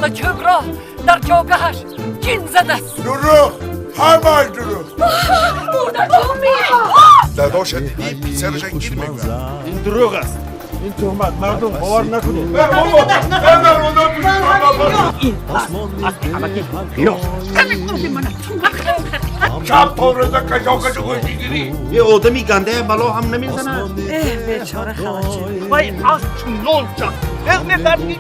Халачӯбро дар ҷогаҳаш ҷин задааст. Дурӯғ, ҳамаш дурӯғ. Мурдачӯби. Дадаша дидӣ, писараша гир мегӯяд. Ин дурӯғ аст, ин туҳмат, мардум, бовар накунед. Ин аст ҳамаки хилоф. Шаб то рӯза кашокаши гӯштигирӣ. Е одами гандая бало ҳам намезанад. Эҳ, бечора халачӯб. Вай аз чунонча фиғ мекард, ки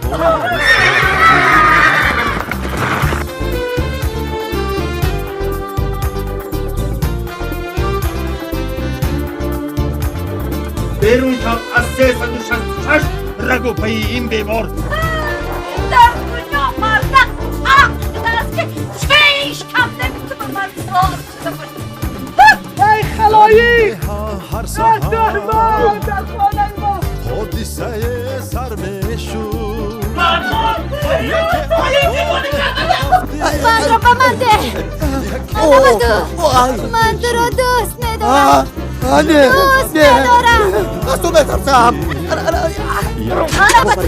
Берун шав аз 366 рагу пайи ин бемор. Дар дунё мардак ақл шудааст, ки шиш кам наметавон ман зор шуда бошад. Эй халоиқ, ҳар саҳар дар хонаи мо ҳодисае сар мешуд. Манро ба ман деҳ, ман ба ту, ман туро дӯст медорам. Не. Дӯст Не. медорам. Аз ту метарсам. Мана ба ту.